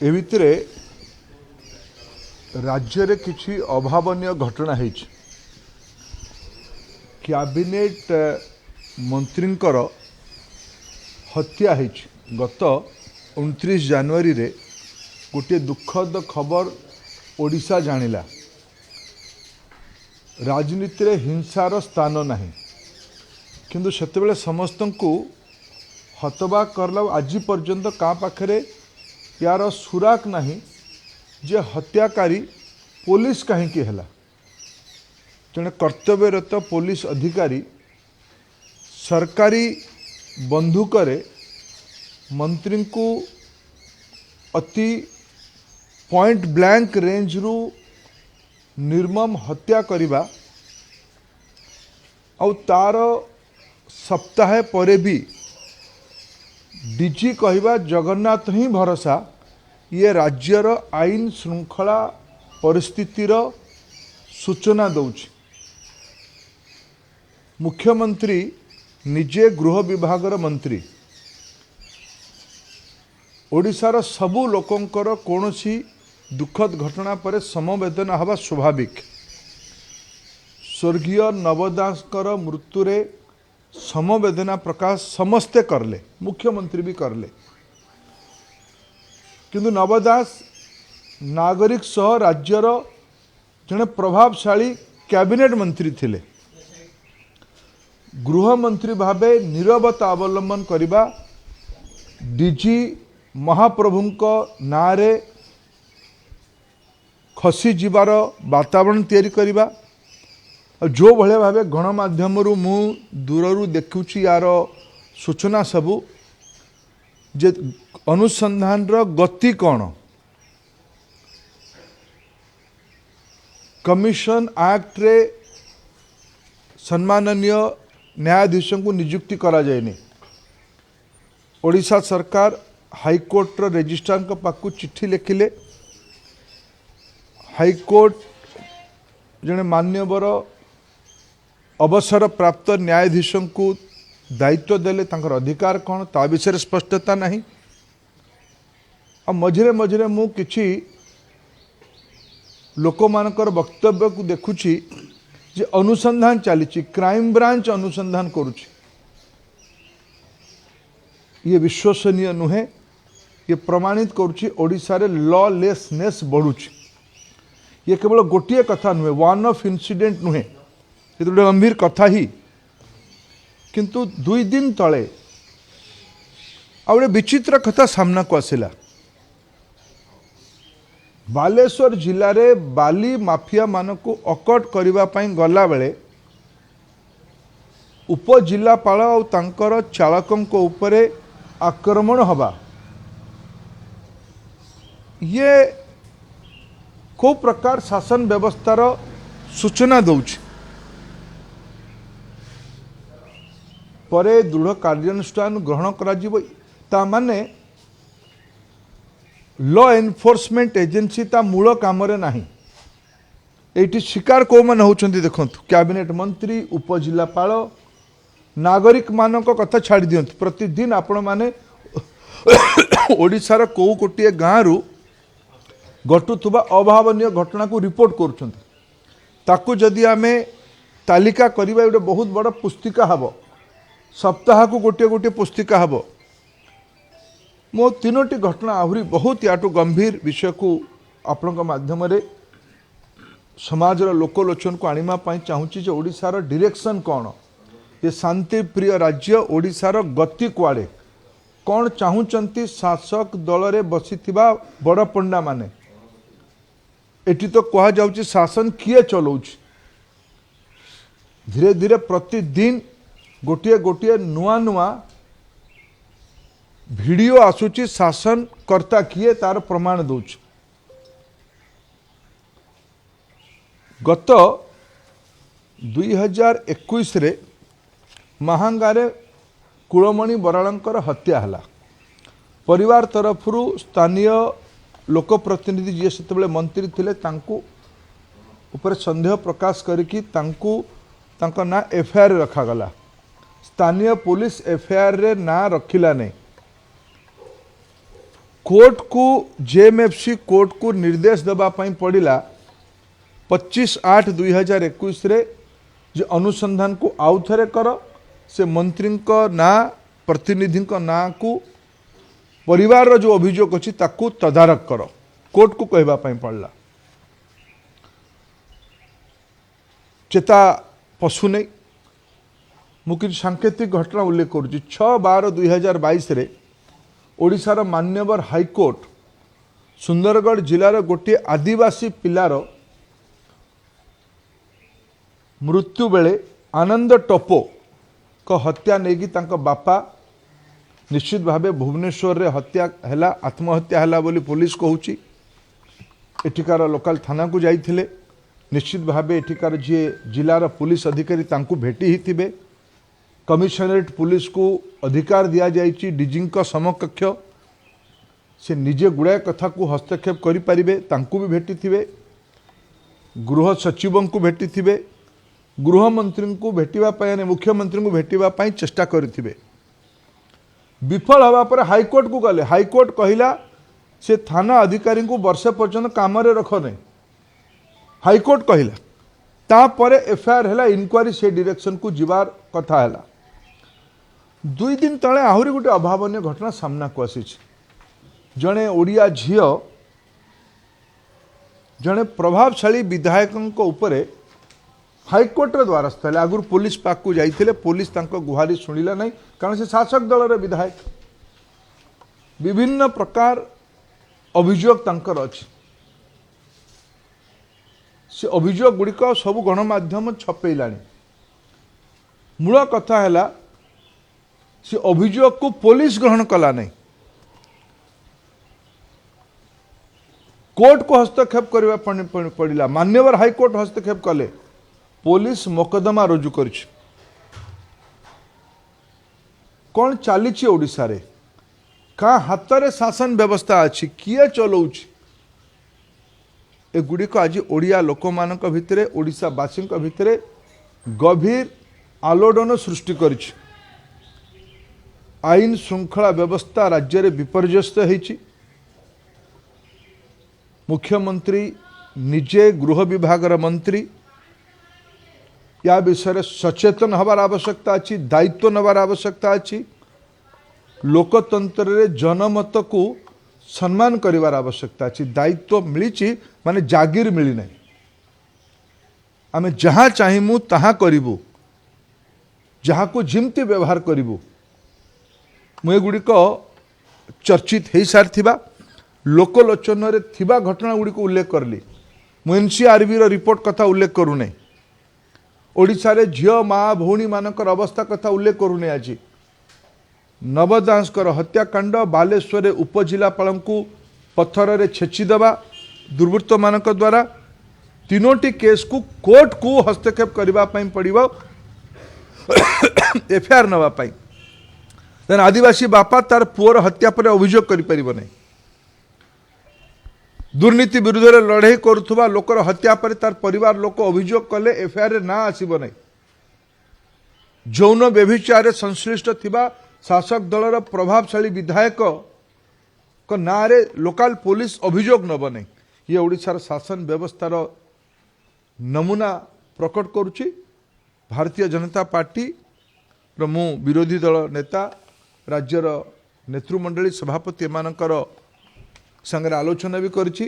ଏ ଭିତରେ ରାଜ୍ୟରେ କିଛି ଅଭାବନୀୟ ଘଟଣା ହେଇଛି। କ୍ୟାବିନେଟ୍ ମନ୍ତ୍ରୀଙ୍କର ହତ୍ୟା ହେଇଛି। ଗତ 29 ଜାନୁଆରୀରେ ଗୋଟିଏ ଦୁଃଖଦ ଖବର ଓଡ଼ିଶା ଜାଣିଲା। ରାଜନୀତିରେ ହିଂସାର ସ୍ଥାନ ନାହିଁ, କିନ୍ତୁ ସେତେବେଳେ ସମସ୍ତଙ୍କୁ ହତବାକ କଲା। ଆଜି ପର୍ଯ୍ୟନ୍ତ କାହା ପାଖରେ ୟାର ସୁରାକ ନାହିଁ ଯେ ହତ୍ୟାକାରୀ ପୋଲିସ କାହିଁକି ହେଲା। ଜଣେ କର୍ତ୍ତବ୍ୟରତ ପୋଲିସ ଅଧିକାରୀ ସରକାରୀ ବନ୍ଧୁକରେ ମନ୍ତ୍ରୀଙ୍କୁ ଅତି ପଏଣ୍ଟ ବ୍ଲାଙ୍କ ରେଞ୍ଜରୁ ନିର୍ମମ ହତ୍ୟା କରିବା, ଆଉ ତାର ସପ୍ତାହେ ପରେ ବି ଡିଜି କହିବା ଜଗନ୍ନାଥ ହିଁ ଭରସା, ଇଏ ରାଜ୍ୟର ଆଇନ ଶୃଙ୍ଖଳା ପରିସ୍ଥିତିର ସୂଚନା ଦେଉଛି। ମୁଖ୍ୟମନ୍ତ୍ରୀ ନିଜେ ଗୃହ ବିଭାଗର ମନ୍ତ୍ରୀ। ଓଡ଼ିଶାର ସବୁ ଲୋକଙ୍କର କୌଣସି ଦୁଃଖଦ ଘଟଣା ପରେ ସମବେଦନା ହେବା ସ୍ୱାଭାବିକ। ସ୍ୱର୍ଗୀୟ ନବ ଦାସଙ୍କର ମୃତ୍ୟୁରେ ସମବେଦନା ପ୍ରକାଶ ସମସ୍ତେ କଲେ, ମୁଖ୍ୟମନ୍ତ୍ରୀ ବି କଲେ। କିନ୍ତୁ ନବ ଦାସ ନାଗରିକ ସହ ରାଜ୍ୟର ଜଣେ ପ୍ରଭାବଶାଳୀ କ୍ୟାବିନେଟ୍ ମନ୍ତ୍ରୀ ଥିଲେ। ଗୃହମନ୍ତ୍ରୀ ଭାବେ ନୀରବତା ଅବଲମ୍ବନ କରିବା, ଡିଜି ମହାପ୍ରଭୁଙ୍କ ନାଁରେ ଖସିଯିବାର ବାତାବରଣ ତିଆରି କରିବା, ଆଉ ଯେଉଁ ଭଳିଆ ଭାବେ ଗଣମାଧ୍ୟମରୁ ମୁଁ ଦୂରରୁ ଦେଖୁଛି ୟାର ସୂଚନା ସବୁ, ଯେ ଅନୁସନ୍ଧାନର ଗତି କ'ଣ, କମିଶନ ଆକ୍ଟରେ ସମ୍ମାନନୀୟ ନ୍ୟାୟାଧୀଶଙ୍କୁ ନିଯୁକ୍ତି କରାଯାଇନି। ଓଡ଼ିଶା ସରକାର ହାଇକୋର୍ଟର ରେଜିଷ୍ଟ୍ରାରଙ୍କ ପାଖକୁ ଚିଠି ଲେଖିଲେ। ହାଇକୋର୍ଟ ଜଣେ ମାନ୍ୟବର ଅବସରପ୍ରାପ୍ତ ନ୍ୟାୟାଧୀଶଙ୍କୁ ଦାୟିତ୍ୱ ଦେଲେ, ତାଙ୍କର ଅଧିକାର କ'ଣ ତା ବିଷୟରେ ସ୍ପଷ୍ଟତା ନାହିଁ। ଆଉ ମଝିରେ ମଝିରେ ମୁଁ କିଛି ଲୋକମାନଙ୍କର ବକ୍ତବ୍ୟକୁ ଦେଖୁଛି ଯେ ଅନୁସନ୍ଧାନ ଚାଲିଛି, କ୍ରାଇମବ୍ରାଞ୍ଚ ଅନୁସନ୍ଧାନ କରୁଛି। ଇଏ ବିଶ୍ୱସନୀୟ ନୁହେଁ। ଇଏ ପ୍ରମାଣିତ କରୁଛି ଓଡ଼ିଶାରେ ଲଲେସନେସ୍ ବଢ଼ୁଛି। ଇଏ କେବଳ ଗୋଟିଏ କଥା ନୁହେଁ, ୱାନ୍ ଅଫ୍ ଇନସିଡେଣ୍ଟ ନୁହେଁ, ଏ ଗୋଟେ ଗମ୍ଭୀର କଥା ହିଁ। କିନ୍ତୁ 2 ଦିନ ତଳେ ଆଉ ଗୋଟେ ବିଚିତ୍ର କଥା ସାମ୍ନାକୁ ଆସିଲା। ବାଲେଶ୍ୱର ଜିଲ୍ଲାରେ ବାଲି ମାଫିଆମାନଙ୍କୁ ଅକଟ କରିବା ପାଇଁ ଗଲାବେଳେ ଉପଜିଲ୍ଲାପାଳ ଆଉ ତାଙ୍କର ଚାଳକଙ୍କ ଉପରେ ଆକ୍ରମଣ ହେବା, ଇଏ କେଉଁ ପ୍ରକାର ଶାସନ ବ୍ୟବସ୍ଥାର ସୂଚନା ଦେଉଛି? ପରେ ଦୃଢ଼ କାର୍ଯ୍ୟାନୁଷ୍ଠାନ ଗ୍ରହଣ କରାଯିବ, ତା ମାନେ ଲ ଏନଫୋର୍ସମେଣ୍ଟ ଏଜେନ୍ସି ତା ମୂଳ କାମରେ ନାହିଁ। ଏଇଠି ଶିକାର କେଉଁମାନେ ହେଉଛନ୍ତି ଦେଖନ୍ତୁ, କ୍ୟାବିନେଟ୍ ମନ୍ତ୍ରୀ, ଉପଜିଲ୍ଲାପାଳ, ନାଗରିକମାନଙ୍କ କଥା ଛାଡ଼ି ଦିଅନ୍ତୁ। ପ୍ରତିଦିନ ଆପଣମାନେ ଓଡ଼ିଶାର କେଉଁ ଗୋଟିଏ ଗାଁରୁ ଘଟୁଥିବା ଅଭାବନୀୟ ଘଟଣାକୁ ରିପୋର୍ଟ କରୁଛନ୍ତି। ତାକୁ ଯଦି ଆମେ ତାଲିକା କରିବା, ଗୋଟେ ବହୁତ ବଡ଼ ପୁସ୍ତିକା ହେବ, ସପ୍ତାହକୁ ଗୋଟିଏ ଗୋଟିଏ ପୁସ୍ତିକା ହେବ। ମୋ 3ଟି ଘଟଣା ଆହୁରି ବହୁତ ୟାଠୁ ଗମ୍ଭୀର ବିଷୟକୁ ଆପଣଙ୍କ ମାଧ୍ୟମରେ ସମାଜର ଲୋକଲୋଚନକୁ ଆଣିବା ପାଇଁ ଚାହୁଁଛି ଯେ ଓଡ଼ିଶାର ଡିରେକ୍ସନ୍ କ'ଣ, ଏ ଶାନ୍ତିପ୍ରିୟ ରାଜ୍ୟ ଓଡ଼ିଶାର ଗତି କୁଆଡ଼େ, କ'ଣ ଚାହୁଁଛନ୍ତି ଶାସକ ଦଳରେ ବସିଥିବା ବଡ଼ ପଣ୍ଡାମାନେ। ଏଠି ତ କୁହାଯାଉଛି ଶାସନ କିଏ ଚଲାଉଛି। ଧୀରେ ଧୀରେ ପ୍ରତିଦିନ ଗୋଟିଏ ଗୋଟିଏ ନୂଆ ନୂଆ ଭିଡ଼ିଓ ଆସୁଛି, ଶାସନକର୍ତ୍ତା କିଏ ତାର ପ୍ରମାଣ ଦେଉଛି। ଗତ 2021ରେ ମାହାଙ୍ଗାରେ କୁଳମଣି ବରାଳଙ୍କର ହତ୍ୟା ହେଲା। ପରିବାର ତରଫରୁ ସ୍ଥାନୀୟ ଲୋକପ୍ରତିନିଧି ଯିଏ ସେତେବେଳେ ମନ୍ତ୍ରୀ ଥିଲେ ତାଙ୍କୁ ଉପରେ ସନ୍ଦେହ ପ୍ରକାଶ କରିକି ତାଙ୍କୁ ତାଙ୍କ ନାଁ ଏଫଆଇଆର୍ ରଖାଗଲା। ସ୍ଥାନୀୟ ପୋଲିସ ଏଫଆଇଆର୍ରେ ନାଁ ରଖିଲା ନାହିଁ। କୋର୍ଟକୁ, ଜେଏମ୍ଏଫ୍ସି କୋର୍ଟକୁ ନିର୍ଦ୍ଦେଶ ଦେବା ପାଇଁ ପଡ଼ିଲା 25/8/2021ରେ ଯେ ଅନୁସନ୍ଧାନକୁ ଆଉ ଥରେ କର, ସେ ମନ୍ତ୍ରୀଙ୍କ ନାଁ, ପ୍ରତିନିଧିଙ୍କ ନାଁକୁ, ପରିବାରର ଯେଉଁ ଅଭିଯୋଗ ଅଛି ତାକୁ ତଦାରଖ କର। କୋର୍ଟକୁ କହିବା ପାଇଁ ପଡ଼ିଲା। ଚେତା ପଶୁନେଇ। ମୁଁ କିଛି ସାଙ୍କେତିକ ଘଟଣା ଉଲ୍ଲେଖ କରୁଛି। 6/12/2022ରେ ଓଡ଼ିଶାର ମାନ୍ୟବର ହାଇକୋର୍ଟ ସୁନ୍ଦରଗଡ଼ ଜିଲ୍ଲାର ଗୋଟିଏ ଆଦିବାସୀ ପିଲାର ମୃତ୍ୟୁ ବେଳେ ଆନନ୍ଦ ଟପୋଙ୍କ ହତ୍ୟା ନେଇକି ତାଙ୍କ ବାପା ନିଶ୍ଚିତ ଭାବେ ଭୁବନେଶ୍ୱରରେ ହତ୍ୟା ହେଲା, ଆତ୍ମହତ୍ୟା ହେଲା ବୋଲି ପୋଲିସ କହୁଛି। ଏଠିକାର ଲୋକାଲ ଥାନାକୁ ଯାଇଥିଲେ, ନିଶ୍ଚିତ ଭାବେ ଏଠିକାର ଯିଏ ଜିଲ୍ଲାର ପୋଲିସ ଅଧିକାରୀ ତାଙ୍କୁ ଭେଟି ହେଇଥିବେ। କମିଶନରେଟ୍ ପୁଲିସକୁ ଅଧିକାର ଦିଆଯାଇଛି ଡିଜିଙ୍କ ସମକକ୍ଷ, ସେ ନିଜେ ଗୁଡ଼ାଏ କଥାକୁ ହସ୍ତକ୍ଷେପ କରିପାରିବେ, ତାଙ୍କୁ ବି ଭେଟିଥିବେ, ଗୃହ ସଚିବଙ୍କୁ ଭେଟିଥିବେ, ଗୃହମନ୍ତ୍ରୀଙ୍କୁ ଭେଟିବା ପାଇଁ, ମାନେ ମୁଖ୍ୟମନ୍ତ୍ରୀଙ୍କୁ ଭେଟିବା ପାଇଁ ଚେଷ୍ଟା କରିଥିବେ। ବିଫଳ ହେବା ପରେ ହାଇକୋର୍ଟକୁ ଗଲେ। ହାଇକୋର୍ଟ କହିଲା ସେ ଥାନା ଅଧିକାରୀଙ୍କୁ ବର୍ଷେ ପର୍ଯ୍ୟନ୍ତ କାମରେ ରଖ ନାହିଁ, ହାଇକୋର୍ଟ କହିଲା। ତାପରେ ଏଫଆଇଆର୍ ହେଲା, ଇନକ୍ୱାରି ସେ ଡିରେକ୍ସନକୁ ଯିବାର କଥା ହେଲା। 2 ଦିନ ତଳେ ଆହୁରି ଗୋଟେ ଅଭାବନୀୟ ଘଟଣା ସାମ୍ନାକୁ ଆସିଛି। ଜଣେ ଓଡ଼ିଆ ଝିଅ ଜଣେ ପ୍ରଭାବଶାଳୀ ବିଧାୟକଙ୍କ ଉପରେ ହାଇକୋର୍ଟର ଦ୍ୱାରସ୍ଥ ହେଲେ। ଆଗରୁ ପୋଲିସ ପାଖକୁ ଯାଇଥିଲେ, ପୋଲିସ ତାଙ୍କ ଗୁହାରି ଶୁଣିଲା ନାହିଁ, କାରଣ ସେ ଶାସକ ଦଳର ବିଧାୟକ। ବିଭିନ୍ନ ପ୍ରକାର ଅଭିଯୋଗ ତାଙ୍କର ଅଛି। ସେ ଅଭିଯୋଗ ଗୁଡ଼ିକ ସବୁ ଗଣମାଧ୍ୟମ ଛପେଇଲାଣି। ମୂଳ କଥା ହେଲା ସେ ଅଭିଯୋଗକୁ ପୋଲିସ ଗ୍ରହଣ କଲା ନାହିଁ, କୋର୍ଟକୁ ହସ୍ତକ୍ଷେପ କରିବା ପଡ଼ିଲା। ମାନ୍ୟବର ହାଇକୋର୍ଟ ହସ୍ତକ୍ଷେପ କଲେ, ପୋଲିସ ମୋକଦ୍ଦମା ରୁଜୁ କରିଛି। କ'ଣ ଚାଲିଛି ଓଡ଼ିଶାରେ? କାହା ହାତରେ ଶାସନ ବ୍ୟବସ୍ଥା ଅଛି? କିଏ ଚଲାଉଛି? ଏଗୁଡ଼ିକ ଆଜି ଓଡ଼ିଆ ଲୋକମାନଙ୍କ ଭିତରେ, ଓଡ଼ିଶାବାସୀଙ୍କ ଭିତରେ ଗଭୀର ଆଲୋଡ଼ନ ସୃଷ୍ଟି କରିଛି। ଆଇନ ଶୃଙ୍ଖଳା ବ୍ୟବସ୍ଥା ରାଜ୍ୟରେ ବିପର୍ଯ୍ୟସ୍ତ ହେଇଛି। ମୁଖ୍ୟମନ୍ତ୍ରୀ ନିଜେ ଗୃହ ବିଭାଗର ମନ୍ତ୍ରୀ, ୟା ବିଷୟରେ ସଚେତନ ହେବାର ଆବଶ୍ୟକତା ଅଛି, ଦାୟିତ୍ୱ ନେବାର ଆବଶ୍ୟକତା ଅଛି। ଲୋକତନ୍ତ୍ରରେ ଜନମତକୁ ସମ୍ମାନ କରିବାର ଆବଶ୍ୟକତା ଅଛି। ଦାୟିତ୍ୱ ମିଳିଛି ମାନେ ଜାଗିର ମିଳିନାହିଁ। ଆମେ ଯାହା ଚାହିଁମୁ ତାହା କରିବୁ, ଯାହାକୁ ଯେମିତି ବ୍ୟବହାର କରିବୁ। ମୁଁ ଏଗୁଡ଼ିକ ଚର୍ଚ୍ଚିତ ହେଇସାରିଥିବା, ଲୋକଲୋଚନରେ ଥିବା ଘଟଣା ଗୁଡ଼ିକୁ ଉଲ୍ଲେଖ କରିଲି। ମୁଁ ଏନ୍ସିଆର୍ବିର ରିପୋର୍ଟ କଥା ଉଲ୍ଲେଖ କରୁନାହିଁ। ଓଡ଼ିଶାରେ ଝିଅ, ମା, ଭଉଣୀମାନଙ୍କର ଅବସ୍ଥା କଥା ଉଲ୍ଲେଖ କରୁନି। ଆଜି ନବ ଦାସଙ୍କର ହତ୍ୟାକାଣ୍ଡ, ବାଲେଶ୍ୱରରେ ଉପଜିଲ୍ଲାପାଳଙ୍କୁ ପଥରରେ ଛେଚିଦେବା ଦୁର୍ବୃତ୍ତମାନଙ୍କ ଦ୍ୱାରା, ତିନୋଟି କେସ୍କୁ କୋର୍ଟକୁ ହସ୍ତକ୍ଷେପ କରିବା ପାଇଁ ପଡ଼ିବ ଏଫଆଇଆର୍ ନେବା ପାଇଁ। ଦେନ୍ ଆଦିବାସୀ ବାପା ତାର ପୁଅର ହତ୍ୟା ପରେ ଅଭିଯୋଗ କରିପାରିବ ନାହିଁ। ଦୁର୍ନୀତି ବିରୁଦ୍ଧରେ ଲଢ଼େଇ କରୁଥିବା ଲୋକର ହତ୍ୟା ପରେ ତାର ପରିବାର ଲୋକ ଅଭିଯୋଗ କଲେ ଏଫଆଇଆର୍ରେ ନାଁ ଆସିବ ନାହିଁ। ଯୌନ ବ୍ୟଭିଚାରରେ ସଂଶ୍ଳିଷ୍ଟ ଥିବା ଶାସକ ଦଳର ପ୍ରଭାବଶାଳୀ ବିଧାୟକଙ୍କ ନାଁରେ ଲୋକାଲ ପୋଲିସ ଅଭିଯୋଗ ନେବ ନାହିଁ। ଇଏ ଓଡ଼ିଶାର ଶାସନ ବ୍ୟବସ୍ଥାର ନମୁନା ପ୍ରକଟ କରୁଛି। ଭାରତୀୟ ଜନତା ପାର୍ଟିର ମୁଁ ବିରୋଧୀ ଦଳ ନେତା, ରାଜ୍ୟର ନେତୃମଣ୍ଡଳୀ, ସଭାପତି ଏମାନଙ୍କର ସାଙ୍ଗରେ ଆଲୋଚନା ବି କରିଛି।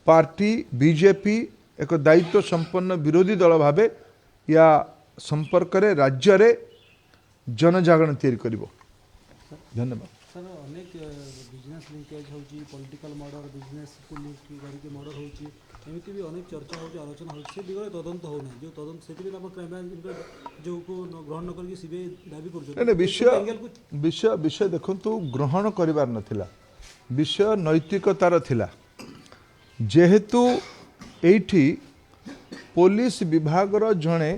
ପାର୍ଟି ବିଜେପି ଏକ ଦାୟିତ୍ୱ ସମ୍ପନ୍ନ ବିରୋଧୀ ଦଳ ଭାବେ ୟା ସମ୍ପର୍କରେ ରାଜ୍ୟରେ ଜନଜାଗରଣ ତିଆରି କରିବ। ଧନ୍ୟବାଦ। ସାର୍, ଅନେକ ବିଜନେସ୍ ଲିଙ୍କେଜ୍ ହେଉଛି, ପଲିଟିକାଲ ମର୍ଡ଼ର, ବିଜନେସ୍କୁ ଲିଙ୍କ କରିକି ମର୍ଡ଼ର ହେଉଛି, ଏମିତି ବି ଅନେକ ଚର୍ଚ୍ଚା ହେଉଛି, ଆଲୋଚନା ହେଉଛି। ସେ ଦିଗରେ ତଦନ୍ତ ହେଉନାହିଁ। ଯେଉଁ ତଦନ୍ତ, ସେଥିପାଇଁ ଆପଣ କ୍ରାଇମବ୍ରାଞ୍ଚ ଯେଉଁକୁ ଗ୍ରହଣ ନ କରିକି ସିବିଆଇ ଦାବି କରୁଛନ୍ତି। ନାଇଁ, ବିଷୟ ଦେଖନ୍ତୁ, ଗ୍ରହଣ କରିବାର ନଥିଲା, ବିଷୟ ନୈତିକତାର ଥିଲା। ଯେହେତୁ ଏଇଠି ପୋଲିସ ବିଭାଗର ଜଣେ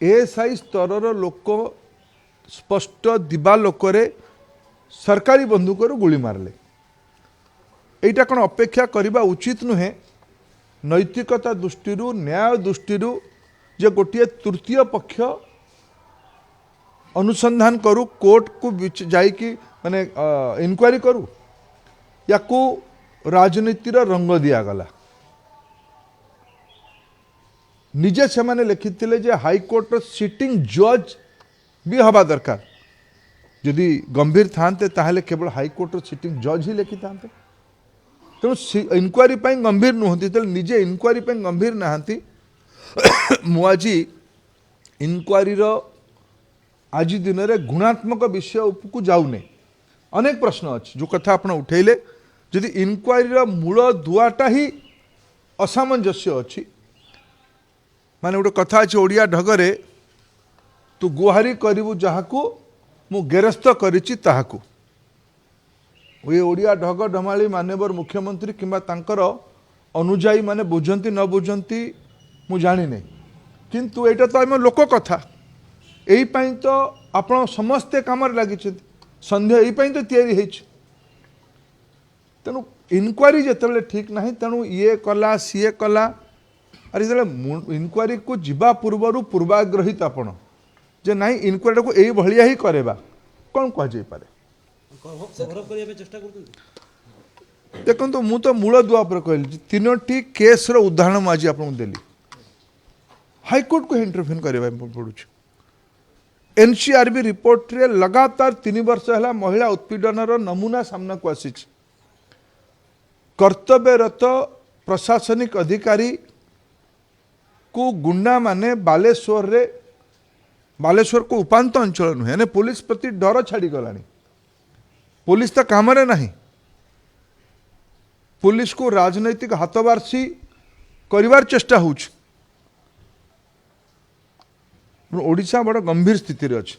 ଏଏସ୍ଆଇ ସ୍ତରର ଲୋକ ସ୍ପଷ୍ଟ ଦିବା ଲୋକରେ ସରକାରୀ ବନ୍ଧୁକରୁ ଗୁଳି ମାରିଲେ, ଏଇଟା କ'ଣ ଅପେକ୍ଷା କରିବା ଉଚିତ ନୁହେଁ ନୈତିକତା ଦୃଷ୍ଟିରୁ, ନ୍ୟାୟ ଦୃଷ୍ଟିରୁ, ଯେ ଗୋଟିଏ ତୃତୀୟ ପକ୍ଷ ଅନୁସନ୍ଧାନ କରୁ, କୋର୍ଟକୁ ଯାଇକି ମାନେ ଇନକ୍ୱାରି କରୁ? ୟାକୁ ରାଜନୀତିର ରଙ୍ଗ ଦିଆଗଲା। ନିଜେ ସେମାନେ ଲେଖିଥିଲେ ଯେ ହାଇକୋର୍ଟର ସିଟିଂ ଜଜ୍ ବି ହେବା ଦରକାର। ଯଦି ଗମ୍ଭୀର ଥାନ୍ତେ, ତାହେଲେ କେବଳ ହାଇକୋର୍ଟର ସିଟିଂ ଜଜ୍ ହିଁ ଲେଖିଥାନ୍ତେ। ତେଣୁ ଇନକ୍ୱାରି ପାଇଁ ଗମ୍ଭୀର ନୁହନ୍ତି। ଯେତେବେଳେ ନିଜେ ଇନକ୍ୱାରି ପାଇଁ ଗମ୍ଭୀର ନାହାନ୍ତି, ମୁଁ ଆଜି ଇନକ୍ୱାରିର ଆଜି ଦିନରେ ଗୁଣାତ୍ମକ ବିଷୟ ଉପରକୁ ଯାଉନି। ଅନେକ ପ୍ରଶ୍ନ ଅଛି। ଯେଉଁ କଥା ଆପଣ ଉଠେଇଲେ, ଯଦି ଇନକ୍ୱାରିର ମୂଳ ଦୁଆଟା ହିଁ ଅସାମଞ୍ଜସ୍ୟ ଅଛି, ମାନେ ଗୋଟେ କଥା ଅଛି ଓଡ଼ିଆ ଢଗରେ, ତୁ ଗୁହାରି କରିବୁ ଯାହାକୁ, ମୁଁ ଗେରସ୍ତ କରିଛି ତାହାକୁ। ଏ ଓଡ଼ିଆ ଢଗ ଢମାଳି ମାନ୍ୟବର ମୁଖ୍ୟମନ୍ତ୍ରୀ କିମ୍ବା ତାଙ୍କର ଅନୁଯାୟୀ ମାନେ ବୁଝନ୍ତି ନ ବୁଝନ୍ତି ମୁଁ ଜାଣିନି, କିନ୍ତୁ ଏଇଟା ତ ଆମ ଲୋକ କଥା। ଏଇ ପାଇଁ ତ ଆପଣ ସମସ୍ତେ କାମରେ ଲାଗିଛନ୍ତି। ସନ୍ଦେହ ଏଇ ପାଇଁ ତ ତିଆରି ହେଇଛି। ତେଣୁ ଇନକ୍ୱାରି ଯେତେବେଳେ ଠିକ୍ ନାହିଁ, ତେଣୁ ଇଏ କଲା, ସିଏ କଲା, ଆରେ ଯେତେବେଳେ ଇନକ୍ୱାରିକୁ ଯିବା ପୂର୍ବରୁ ପୂର୍ବାଗ୍ରହିତ ଆପଣ ଯେ ନାଇଁ, ଇନକ୍ୱାରିଟାକୁ ଏଇଭଳିଆ ହିଁ କରେଇବା, କ'ଣ କୁହାଯାଇପାରେ? କଭର କରିବା ପାଇଁ ଚେଷ୍ଟା କରୁଛନ୍ତି। ଦେଖନ୍ତୁ, ମୁଁ ତ ମୂଳ ଦୁଆ ଉପରେ କହିଲି ଯେ ତିନୋଟି କେସ୍ର ଉଦାହରଣ ମୁଁ ଆଜି ଆପଣଙ୍କୁ ଦେଲି। ହାଇକୋର୍ଟକୁ ଇଣ୍ଟରଭେନ୍ କରିବା ପାଇଁ ପଡ଼ୁଛି। ଏନ୍ସିଆରବି ରିପୋର୍ଟରେ ଲଗାତାର 3 ବର୍ଷ ହେଲା ମହିଳା ଉତ୍ପୀଡ଼ନର ନମୁନା ସାମ୍ନାକୁ ଆସିଛି। କର୍ତ୍ତବ୍ୟରତ ପ୍ରଶାସନିକ ଅଧିକାରୀକୁ ଗୁଣ୍ଡାମାନେ ବାଲେଶ୍ୱରରେ, ବାଲେଶ୍ୱରକୁ ଉପାନ୍ତ ଅଞ୍ଚଳ ନୁହେଁ, ମାନେ ପୋଲିସ ପ୍ରତି ଡର ଛାଡ଼ିଗଲାଣି। ପୋଲିସ ତ କାମରେ ନାହିଁ। ପୋଲିସକୁ ରାଜନୈତିକ ହାତବାରିସୀ କରିବାର ଚେଷ୍ଟା ହେଉଛି। ଓଡ଼ିଶା ବଡ଼ ଗମ୍ଭୀର ସ୍ଥିତିରେ ଅଛି।